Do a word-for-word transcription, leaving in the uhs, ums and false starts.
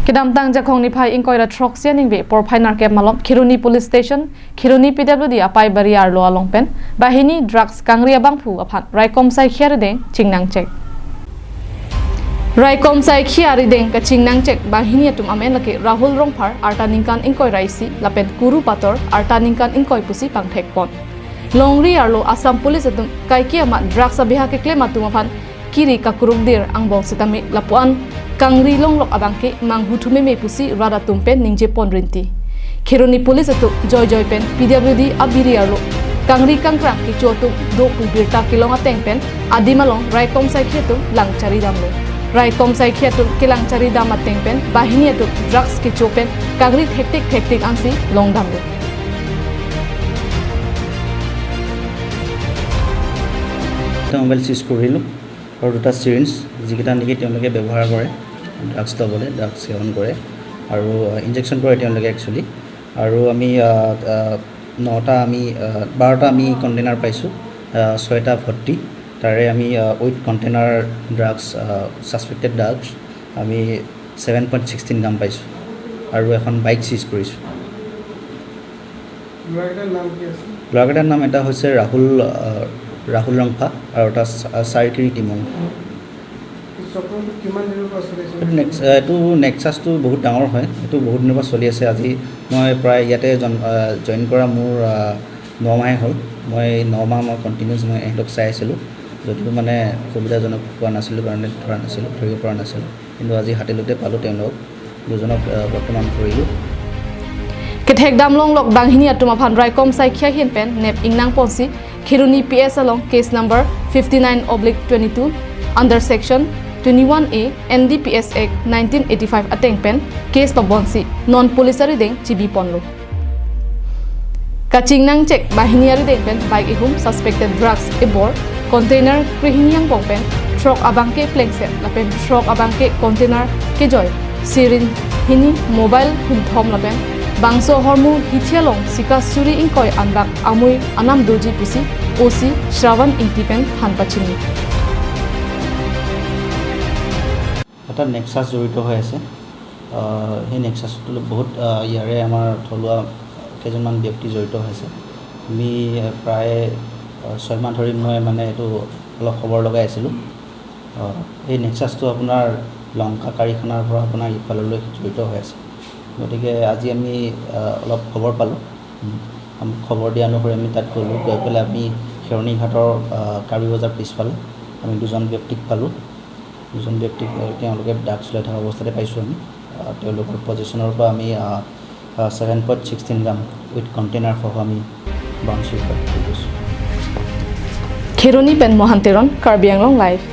Kedamtang Jakhong niphai ingkoi ra throksi aningve porphai nerkep malom Kheroni Police Station, Kheroni P W D apaibari arlo along pen banghini drugs kangri abangphu aphan raikom saikhi arideng chingnangchek. Raikom saikhi arideng kachingnangchek banghini atum amen lake Rahul Rongphar, arta ningkan ingkoi ra isi, lapen Kuru Pator, arta ningkan ingkoi pusi pangthekpon. Longri arlo Assam Police atum kaike amat drugs abiha keklem atum aphan kiri kakurukdir angbong sitame lapuan kangri longlok abangke manghu thumeme pusi rat atum pen ningjepon rinti. Kheroni Police atum joijoi pen P W D abiri arlo kangri kangkrang kecho atum do pu birta kelong ateng pen adim along raikom saikhi atum langchari damlo. Raikom saikhi atum kelangchari dam ateng pen banghini atum drugs kecho pen kangri thektik thektik ansi longdamlo. এটা mobile cheese কৰিলোঁ আৰু দুটা চিৰিঞ্জ, যিকেইটা নেকি তেওঁলোকে ব্যৱহাৰ কৰে ড্ৰাগছ ল'বলৈ, ড্ৰাগছ সেৱন কৰে আৰু ইনজেকশ্যন কৰে তেওঁলোকে একচুৱেলি। আৰু আমি আহ, আহ, নটা আমি আহ, বাৰটা আমি কণ্টেইনাৰ পাইছোঁ, আহ, ছয়টা ফৰ্টি, তাৰে আমি with container drugs, suspected drugs আমি ছেভেন পইণ্ট ছিক্সটিন গ্ৰাম পাইছোঁ আৰু এখন বাইক চিজ কৰিছোঁ। ল'ৰাকেইটাৰ নাম কি আছিল? ল'ৰাকেইটাৰ নাম এটা হৈছে ৰাহুল, আহ, ৰাহুল ৰংফা আৰু এটা চা-, চাৰিকিৰি টিমং। এই চক্ৰটো কিমান দিনৰ পৰা চলি আছে? এইটো নেক্স-, এইটো নেক্সাছটো বহুত ডাঙৰ হয়, এইটো বহুত দিনৰ পৰা চলি আছে। আজি মই প্ৰায় ইয়াতে জন-, আহ, জইন কৰা মোৰ, আহ, ন মাহে হ'ল। মই ন মাহ মই কণ্টিনিউছ মই এহেঁতক চাই আছিলোঁ, যদিও মানে সুবিধাজনক পোৱা নাছিলোঁ কাৰণে ধৰা নাছিলোঁ, ধৰিব পৰা নাছিলোঁ। কিন্তু আজি হাতেলোতে পালোঁ তেওঁলোকক, দুজনক, আহ, বৰ্তমান ধৰিলোঁ। Kethek dam longlok banghini atum aphan raikom saikhi ahin pen nep ingnangponsi Kheroni P S along case number fifty nine oblique twenty two under section twenty one A N D P S Act nineteen eighty five ateng pen case pabonsi non police arideng chibiponlo. Kachingnangchek banghini arideng pen bike ihum suspected drugs ibor, container krehini angbong pen throk abangke plengset lapen throk abangke container kejoi, syringe hini, mobile hini thom lapen bangso ahormu hithi along sika suri ingkoi anbak amui anam doji pusi O C Shravan Ingti pen than pachini. এটা নেক্সাছ জড়িত হৈ আছে। আহ, সেই নেক্সাছটো বহুত, আহ, ইয়াৰে আমাৰ থলুৱা কেইজনমান ব্যক্তি জড়িত হৈ আছে। আমি, আহ, প্ৰায়, আহ, ছয় মাহ ধৰি মই মানে এইটো অলপ খবৰ লগাই আছিলোঁ। আহ, এই নেক্সাছটো আপোনাৰ লংকা কাৰিখানাৰ পৰা আপোনাৰ ইফাললৈ জড়িত হৈ আছে। গতিকে আজি আমি, আহ, অলপ খবৰ পালোঁ। উম, আম-, খবৰ দিয়া অনুসৰি আমি তাত গ'লোঁ। গৈ পেলাই আমি খেৰণি ঘাটৰ, আহ, কাৰ্বি বজাৰ পিছফালে আমি দুজন ব্যক্তিক পালোঁ। দুজন ব্যক্তিক, আহ, তেওঁলোকে ড্ৰাগছ লৈ থকা অৱস্থাতে পাইছোঁ আমি। আহ, তেওঁলোকৰ পজিশ্যনৰ পৰা আমি, আহ, আহ, ছেভেন পইণ্ট ছিক্সটিন গ্ৰাম উইথ কণ্টেইনাৰসহ আমি বাউঞ্চ উইথ কৰিছোঁ। Kheroni pen Mohan Teron, Karbi Anglong Live.